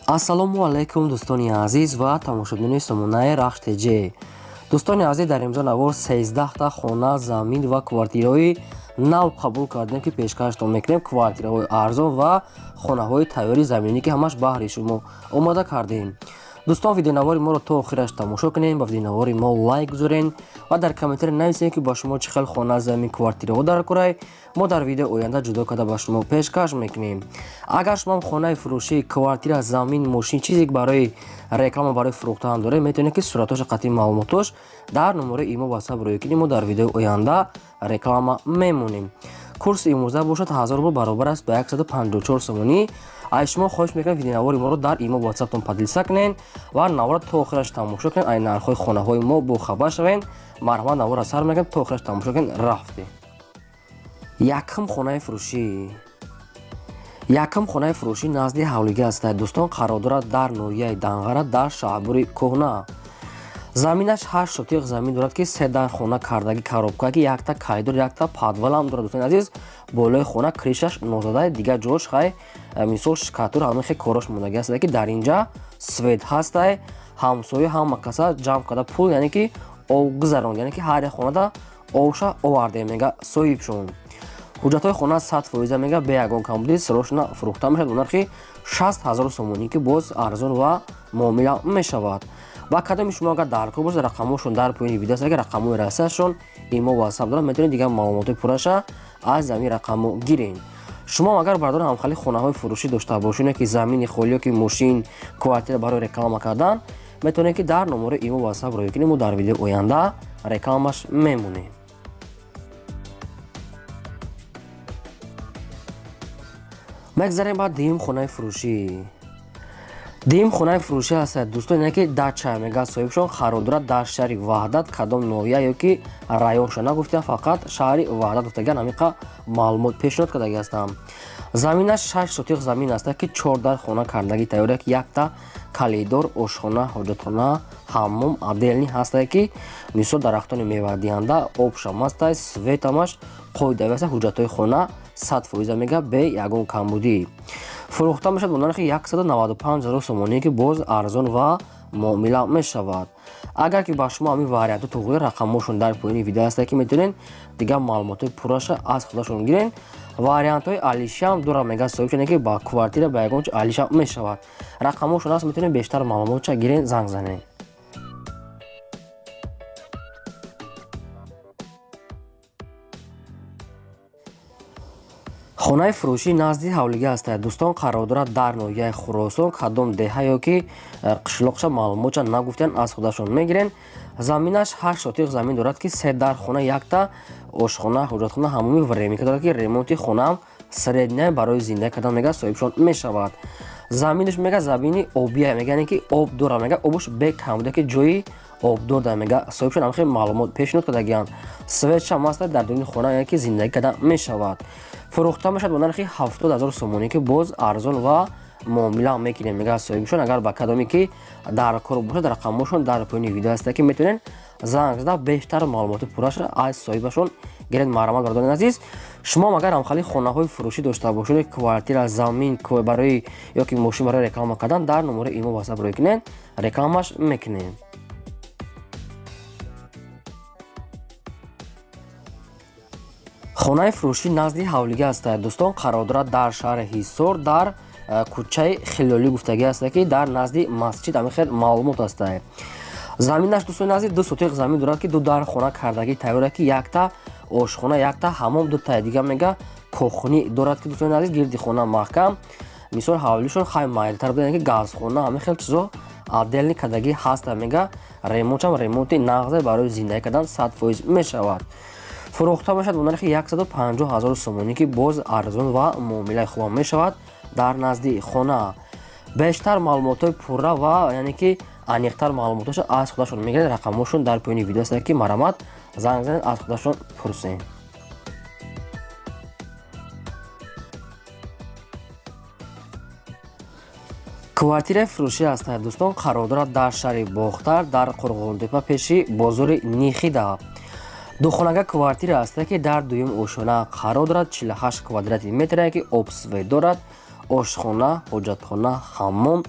Ассалому алайкум, дӯстони азиз ва тамошобинони сомонаи Рахш ТЖ. Дӯстони азиз, дар имзо навор 13та хона, замин ва квартираҳои нав қабул кардем, ки пешкаштон мекунем. Квартираҳои арзон ва хонаҳои тайёри заминӣ, ки ҳамаш баҳри шумо омода кардем. Дӯстон, видеонавори моро то охираш тамошо кунем, ба видеонавори мо лайк гузорен ва дар комментария нависем, ки ба шумо чӣ хел хона, замин, квартираҳо дар курай. Мо дар видеои оянда ҷудо карда ба шумо пешкаш мекунем. Агар шумоам хонаи фурӯшӣ, квартира, замин, мошин, чизе барои реклама, барои фурӯхтан доред, метавонед, ки суратоша қатъи маълумотош дар номерои имо, ватсап рӯй кунем, мо дар видеои оянда реклама мемонем. Курси имрӯза бошад 1000 рубл, баробар аст ба 154 сомонӣ. Аз шумо хоҳиш мекунем, видеонавори моро дар имо, ватсаптон поделиться кунед ва навора то охираш тамошо кунед, ай нархҳои хонаҳои мо бохабар шавед. Марҳамат, навора сар мекунем, то охираш тамошо кунед. Рафтем. Якум хонаи фурӯшӣ. Якум хонаи фурӯшӣ назди ҳавлига аст, дӯстон, қарор дорад дар ноҳияи Данғара, дар Шаҳбури Кӯҳна. Заминаш 8 сотиқ замин дорад, ки се дар хона кардаги, коробка, ки якта коридор, якта подвалам дорад. Дӯстони азиз, болои хона крышаш нозадай, дигар ҷош хай, мисол, штукатур, ҳамин хел корош мондаги аст, ки дар инҷа свет ҳастай. Ҳамсоя ҳама каса ҷамъ карда пул, яъне ки об гузаронд, яъне ки ҳар як хонада обша овардем, мега соҳибшон. Ҳуҷҷатҳои хона 100%, мега, бе ягон камбудӣ, срочно фурӯхта мешавад бо нархи 60 000 сомонӣ, ки боз арзон ва муомила мешавад. Ва кадоми шумо агар даркор бошад, рақамҳошон дар поёни видео аст. Агар рақамҳои расиашон имо, ватсап дорад, метавонед дигар маълумотҳои пурраша аз ҳамин рақамҳо гиред. Шумо агар, бардор, ҳамхали хонаҳои фурӯшӣ дошта бошед, ки замини холӣ ё ки мошин, квартира барои реклама кардан, метавонед, ки дар номерои имо, ватсап рӯй кунед, мо дар видеои оянда рекламаш мемонем. Мегзарем ба дуюм хонаи фурӯшӣ. Дуюм хонаи фурӯшӣ ҳаст, дӯстон, ине ки дача, мега соҳибшон, қарор дорад дар шаҳри Ваҳдат. Кадом ноҳия ё ки районша нагуфтиям, фақат шаҳри Ваҳдат гуфтагиан, ҳамиқа маълумот пешниҳод кардаги ҳастам. Заминаш 6 сотиқ замин аст, ки чор дар хона кардагӣ тайёр, ки якта коридор, ошхона, ҳоҷатхона, ҳаммом отдельный ҳастае, ки мисол дарахтони мевадиҳанда, обшам ҳастай, светамаш қоидави аст. Ҳуҷҷатҳои хона 100%, мега, бе ягон камбудӣ. Фурӯхта мешавад бо нархи 195 000 сомонӣ, ки боз арзон ва муомила мешавад. Агар ки ба шумо ҳамин вариантҳо туғри, рақамҳошон дар поёни видео ҳастае, ки метавонед дигар маълумотҳои пурраша аз худашон гирен. Вариантҳои алишам дора, мега соҳибшоне, ки ба квартира, ба ягон чи алишам мешавад. Рақамҳошон аст, метавонед бештар маълумотша гирен, занг занед. Хонаи фурӯшӣ назди ҳавлига аст, дӯстон, қарор дорад дар ноҳияи Хуросон. Кадом деҳа ё ки қишлоқша маълумотша нагуфтиан, аз худашон мегирен. Заминаш 8 сотиқ замин дорад, ки се дар хона, якта ошхона, ҳоҷатхона, ҳамоми временка дорад, ки ремонти хонаам средняя, барои зиндагӣ кардан, мега соҳибшон, мешавад. Заминаш, мега, замини обия, мега, яъне ки об дорад, мега, обуш бекамбуда, ки ҷои обдор да, мега соҳибшон, ҳамхел маълумот пешниҳод кардагианд. Светшам аст дар дуни хона, яъне ки зиндагӣ кардан мешавад. Фурӯхта мешавад бо нархи 70 000 сомонӣ, ки боз арзон ва муомила мекунем, мега соҳибшон. Агар ба кадоме ки дар кор бошад, рақамҳошон дар поёни видео ҳаста, ки метавонед занг зада бештар маълумоти пурраша аз соҳибашон гиред. Марҳамат, бародарони азиз, шумо агар ҳамхали хонаҳои фурӯшӣ дошта бошед, квартира, замин барои ё ки мошин барои реклама кардан, дар номерои имо, ватсап рӯй кунед, рекламаш мекунем. Хонаи фурӯшӣ назди ҳавлига аст, дӯстон, қарор дорад дар шаҳри Ҳисор, дар кӯчаи Хилолӣ гуфтагӣ аст, ки дар назди масҷид, ҳамин хел маълумот аст. Заминаш, дӯстони азиз, 2 сотиқ замин дорад, ки ду дар хона кардагӣ тайёр, ки якта ошхона, якта ҳамом, дутаи дига, мега, кохунӣ дорад, ки, дӯстони азиз, гирди хона маҳкам. Мисол, ҳавлишон хай майдатар буд, ки газхона, ҳамин хел чизо отдельный кардагӣ ҳаста. Мега, ремонтшам ремонти нағзе, барои зиндагӣ кардан 100% мешавад. Фурӯхта мешавад бо нархи 150 000 сомонӣ, ки боз арзон ва муомилаи хубам мешавад, дар назди хона. Бештар маълумотҳои пурра ва яъне ки аниқтар маълумотҳоша аз худашон мегиред. Рақамҳошон дар поёни видео аст, ки марҳамат, занг занед, аз худашон пурсед. Квартираи фурӯшӣ аст, дӯстон, қарор дорад дар шаҳри Бохтар, дар Қурғонтепа, пеши бозори Нихида. Духонага квартира аст, ки дар дуюм ошёна қарор дорад, 48 квадрати метре, ки об, свет дорад, ошхона, ҳоҷатхона, ҳаммом.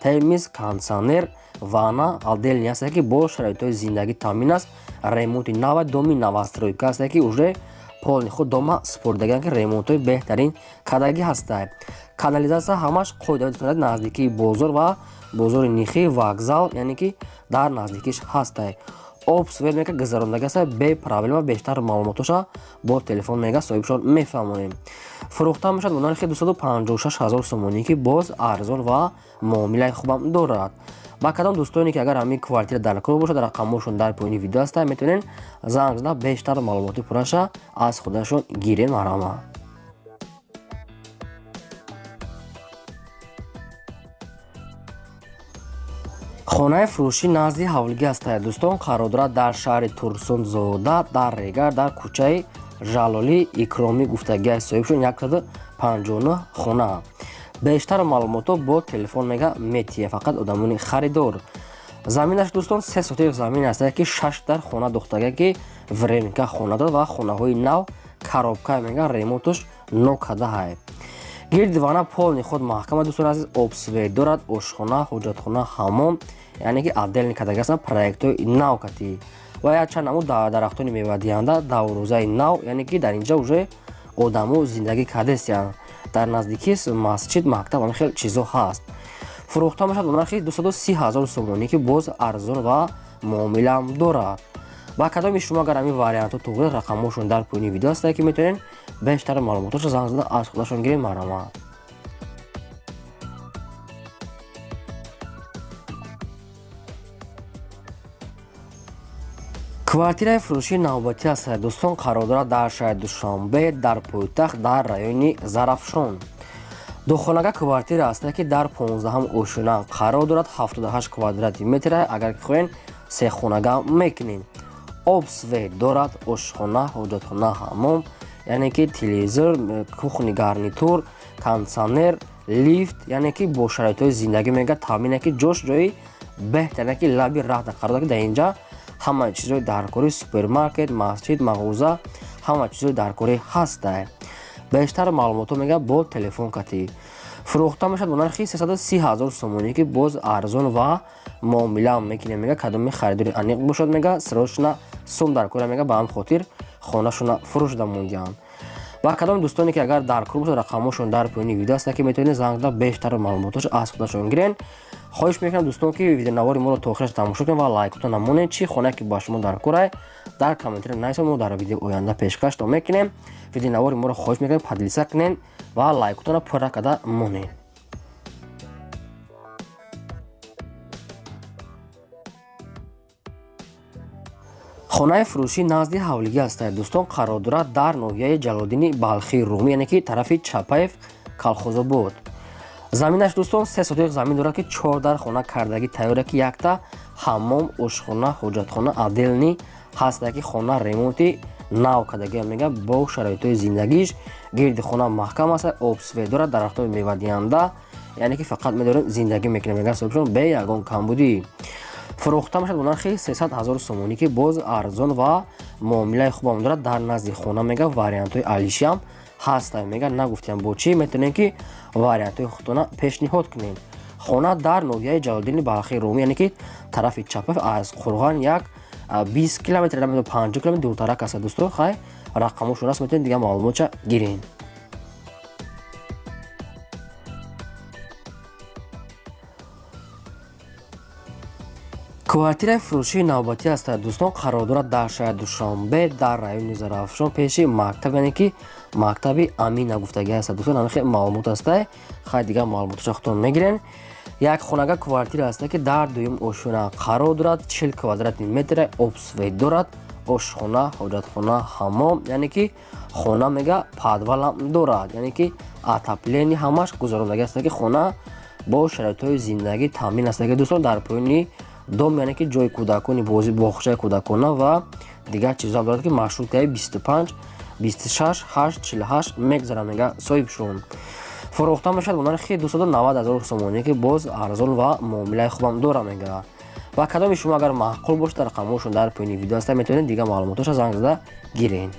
Термоз, кондитсионер, ванна отдельный ҳаста, ки бо шароитҳои зиндагӣ таъмин аст. Ремонти нава, доми новостройка ҳаста, ки уже полный худ дома супоридагиан, ки ремонтҳои беҳтарин кардагӣ ҳаста. Канализатсия ҳамаш қоида, дӯстон. Наздикии бозор ва бозори Нихи, вокзал, яъне ки дар наздикиш ҳаста. Об, свет мега гузарондагӣ аста бе проблема. Бештар маълумотоша бо телефон мега соҳибшон мефаҳмонем. Фурӯхта мешавад бо нархи 256 ҳазор сомонӣ, ки боз арзон ва муомилаи хубам дорад. Ба кадом дӯстоне ки агар ҳамин квартира дар кор бошад, рақамҳошон дар поёни видео ҳаста, метавонед занг зада, бештар маълумоти пурраша аз худашон гиред, марҳамат. Хонаи фурӯшӣ назди ҳавлигӣ ҳастая, дӯстон, қарор дорад дар шаҳри Турсунзода, дар Регар, дар кӯчаи Жалолӣ Икромӣ гуфтагиаи соҳибшон, 159 хона. Бештар маълумотҳо бо телефон мега метия, фақат одамони харидор. Заминаш, дӯстон, 3 сотих замин ҳастая, ки шаш дар хона дохтага, ки временка хона дорад ва хонаҳои нав, коробка мега, ремонтош нокадаҳай. Гирди вана полный худ маҳкама, дӯстони азиз. Об, свет дорад, ошхона, ҳоҷатхона, ҳаммом, яъне ки отдельный кардага ҳастанд, проектҳои нав катӣ ва якчанд намуд дарахтони мевадиҳанда, даврӯзаи нав, яъне ки дар инҷа уже одамо зиндагӣ кардастиянд. Дар наздикист масҷид, мактаб, ҳамин хел чизо ҳаст. Фурӯхта мешавад бо нархи 230 ҳазор сомонӣ, ки боз арзон ва муомилаам дорад. Ба кадоми шумо агар ҳамин вариантҳо туғри, рақамҳошон дар поёни видео ҳастае, ки метавонед бештар маълумотошо занг зада, аз худашон гиред, марҳамат. Квартираи фурӯшии навбатӣ аст, дӯстон, қарор дорад дар шаҳри Душанбе, дар пойтахт, дар райони Зарафшон. Духонага квартира ҳаста, ки дар 15-ҳам ошёна қарор дорад, 78 квадрати метра. Агар хоҳем, сехонага мекунем. Об, свет дорад, ошхона, ҳоҷатхона, ҳаммом, яъне ки телевизор, кухонный гарнитур, кондитсионер, лифт, яъне ки бо шароитҳои зиндагӣ мега таъмине, ки ҷош ҷои беҳтаре, ки лаби раҳда қарор дорад, ки дар инҷа ҳама чизҳои даркорӣ, супермаркет, масҷид, мағоза, ҳама чизҳои даркорӣ ҳаста. Бештар маълумотҳо мега бо телефон катӣ. Фурӯхта мешавад бо нархи 330 ҳазор сомонӣ, ки боз арзон ва муомила мекунем мега. Кадоми харидори аниқ бошад, мега срочно сум дар кора, мега ба ҳам хотир хонашона фурӯшда мондиҳанд. Ба кадоми дӯстоне ки агар дар кор бошад, рақамҳошон дар поёни видео аст, ки метавонед занг зада, бештар маълумотҳошо аз худашон гирен. Хоҳиш мекунам, дӯстон, ки видеонавори моро то охираш тамошо кунед ва лайкото намонед. Чӣ хонае ки ба шумо дар корай, дар комментария нависед, мо дар видеои оянда пешкаштон мекунем. Видеонавори моро хоҳиш мекунем, поделиться кунед ва лайкотонро пурра карда монед. Хонаи фурӯшӣ назди ҳавлигӣ ҳастад, дӯстон, қарор дорад дар ноҳияи Ҷалолиддини Балхии Румӣ, яъне ки тарафи Чапаев, Калхозобод. Заминаш, дӯстон, 3 сотих замин дорад, ки чор дар хона кардагӣ тайёре, ки якта ҳаммом, ошхона, ҳоҷатхона отдельный ҳаста, ки хона ремонти нав кардагӣ мега, бо шароитҳои зиндагиш. Гирди хона маҳкам аст, об, свет дорад, дарахтҳои мевадиҳанда, яъне ки фақат медорем, зиндагӣ мекунем, мега соҳибшон, бе ягон камбудӣ. Фурӯхта мешавад бо нархи 300 ҳазор сомонӣ, ки боз арзон ва муомилаи хубам дорад. Дар назди хона мега вариантҳои алишиам ҳаста, мега нагуфтиам бо чӣ, метавонем ки вариантҳои худтона пешниҳод кунем. Хона дар ноҳияи Ҷалолиддини Балхии Румӣ, яъне ки тарафи Чапаев, аз Қурған як 20 километр, 50 километр дуртарак аст, дӯстон. Хай, рақамошон аст, метавонед дигар маълумотша гирен. Квартираи фурӯшии навбатӣ аст, дӯстон, қарор дорад дар шаҳри Душанбе, дар райони Зарафшон, пеши мактаб, яъне ки мактаби Амина гуфтагӣ аст, дӯстон. Ҳамин хел маълумот аста. Хай, дигар маълумоташа худтон мегирен. Як хонага квартира аста, ки дар дуюм ошёна қарор дорад, 40 квадратный метра, об, свет дорад, ошхона, ҳоҷатхона, ҳаммом, яъне ки хона мега подвалам дорад, яъне ки отопление ҳамаш гузарондагӣ аста, ки хона бо шароитҳои зиндагӣ таъмин аст, ки дӯстон, дар поёни дом, яъне ки ҷои кӯдакони бозӣ, боғчаи кӯдакона ва дигар чизҳо дорад, ки маршрутаи 25 26 8 48 мегзарад, мега соҳибшон. Фурӯхта мешавад бо нархи 290 ҳазор сомонӣ, ки боз арзон ва муомилаи хубам дора, мега. Ва кадоми шумо агар маъқул бошад, рақамҳошон дар поёни видео аста, метавонед дигар маълумотоша занг зада гирен.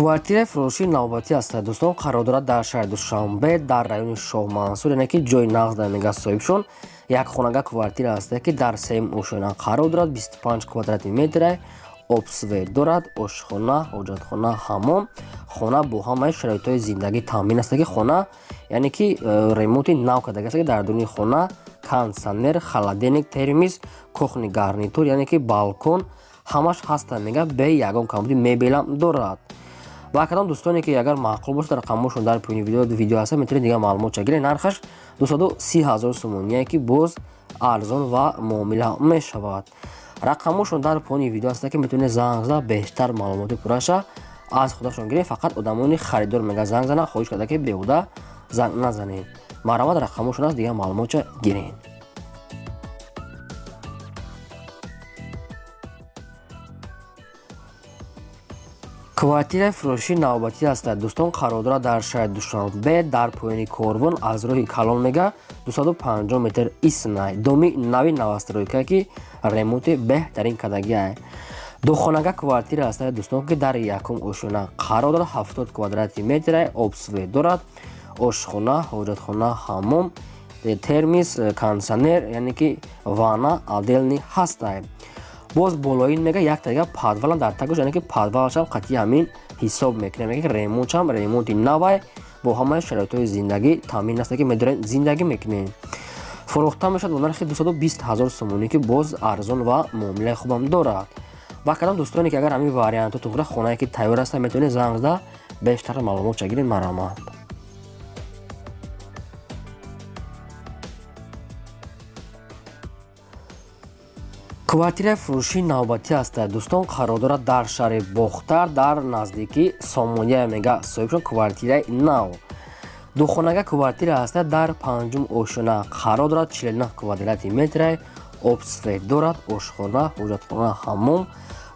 Квартираи фурӯшии навбатӣ аст, дӯстон, қарор дорад дар шаҳри Душанбе, дар райони Шоҳмансур, яъне ки ҷои нағз мега соҳибшон. Як хонага квартира аст, ки дар сеюм ошёна қарор дорад, 25 квадрати метра, обсвет дорад, ошхона, ҳоҷатхона, ҳаммом. Хона бо ҳамаи шароитҳои зиндагӣ таъмин аст, ки хона, яъне ки ремонти нав кардаги аст, ки дар дуни хона кондитсионер, холодильник, термос, кухонный гарнитур, яъне ки балкон, ҳамаш ҳаста мега, бе ягон камбуди, мебелам дорад. Ва кадом дӯстоне ки агар маъқул бошад, рақамҳошон дар поёни видео ҳаста, метавонед дигар маълумотша гиред. Нархаш 230 ҳазор сомоние, ки боз арзон ва муомила мешавад. Рақамҳошон дар поёни видео ҳаста, ки метавонед занг зада, бештар маълумоти пурраша аз худашон гиред. Фақат одамони харидор мега занг зананд, хоҳиш карда, ки беҳуда занг назанед. Марҳамат, рақамҳошон аст, дигар маълумотша гиред. Квартираи фурӯшии навбатӣ аст, дӯстон, қарор дорад дар шаҳри Душанбе, дар поёни корвон, аз роҳи калон мега 250 метр иснай. Доми нави новостройка, ки ремонти беҳтарин кардагиай. Духонага квартира аст, дӯстон, ки дар якум ошёна қарор дорад, 70 квадрати метра, обсвет дорад, ошхона, ҳоҷатхона, ҳаммом, термос, кондитсионер, яъне ки ванна отдельный ҳастай. Боз болоин мега як тарига подвалам дар тагош, яъне ки подвалашам қатъи ҳамин ҳисоб мекунем. Мега, ремонтшам ремонти навай, бо ҳамаи шароитҳои зиндагӣ таъмин аст, ки медорем, зиндагӣ мекунем. Фурӯхта мешавад бо нархи 220 ҳазор сомонӣ, ки боз арзон ва муомилаи хубам дорад. Ва кадом дӯстоне ки агар ҳамин вариантҳо туғра, хонае ки тайёр аст, метавонед занг зада, бештар маълумотша гиред. Марҳамат. Квартираи фурӯшии навбатӣ аст, дӯстон, қарор дорад дар шаҳри Бохтар, дар наздикии Сомония мега соҳибшон. Квартираи нав, духонага квартира аст, дар панҷум ошёна қарор дорад, 49 квадрати метра, обсвет дорад, ошхона, ҳоҷатхона, ҳаммом,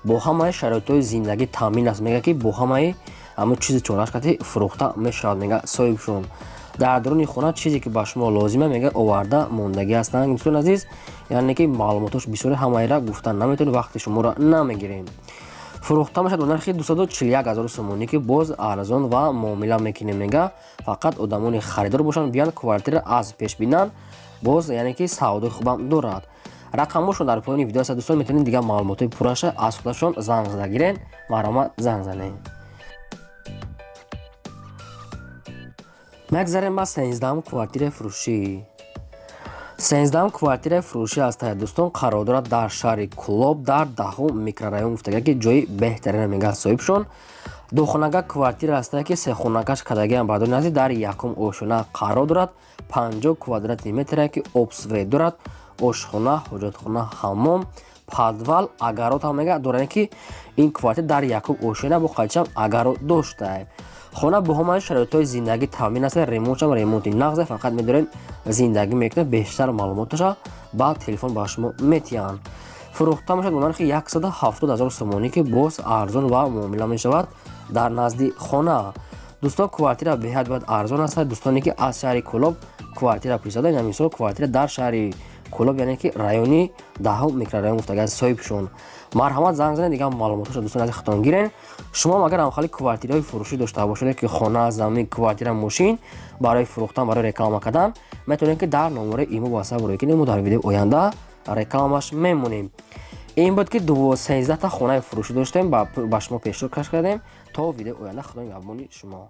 бо ҳамаи шароитҳои зиндагӣ таъмин аст. Мега, ки бо ҳамаи ҳамин чизи чораш кати фурӯхта мешавад. Мега соҳибшон, дар даруни хона чизе ки ба шумо лозима, мега, оварда мондагӣ ҳастанд. Дӯстони азиз, яъне ки маълумотош бисёре, ҳамаира гуфтан наметавонем, вақти шуморо намегирем. Фурӯхта мешавад бо нархи 241 ҳазор сомонӣ, ки боз арзон ва муомила мекунем. Мега, фақат одамони харидор бошанд, биянд, квартира аз пеш бинанд, боз, яъне ки савдои хубам дорад. Рақамҳошон дар поёни видео аст, дӯстон, метавонед дигар маълумотҳои пурраша аз худашон занг зада гиред. Марҳамат, занг занед. Мегзарем ба 13-ум квартираи фурӯшӣ. 13-ум квартираи фурӯшӣ аст, дӯстон, қарор дорад дар шаҳри Кӯлоб, дар 10-ум микрорайон гуфтага, ки ҷои беҳтарина мега соҳибшон. Духонага квартира аст, ки сехонагаш кардагиам бардори назди, дар якум ошёна қарор дорад, 50 квадрати метре, ки обсвет дорад, ошхона, ҳоҷатхона, ҳаммом, подвал, огород ҳам мега дорад, ки ин квартира дар якум ошёна бо қайчам огород доштаа. Хона бо ҳамаи шароитҳои зиндагӣ таъмин аст, ремонтшам ремонти нағзе, фақат медорем, зиндагӣ мекунед. Бештар маълумоташа ба телефон ба шумо метиҳанд. Фурӯхта мешавад бо нархи 170 ҳазор сомонӣ, ки боз арзон ва муомила мешавад, дар назди хона. Дӯстон, квартира беҳад бояд арзон аст. Дӯстоне ки аз шаҳри Кӯлоб квартира пурсада, ина мисол, квартира дар шаҳри Кӯлоб, яъне ки райони 10-ум микрорайон гуфтага соҳибшон. Марҳамат, занг занед, дигар маълумотҳоша, дӯстон аз худтон гирен. Шумоам агар ҳамхали квартираҳои фурӯшӣ дошта бошед, ки хона, замин, квартира, мошин барои фурӯхтан, барои реклама кардан, метавонед, ки дар номерои имо ватсап рӯй кунед, мо дар видеои оянда рекламаш мемонем. Ин буд, ки 13-та хонаи фурӯшӣ доштем, ба шумо пешкаш кардем. То видеои оянда, Худо нигаҳбони шумо.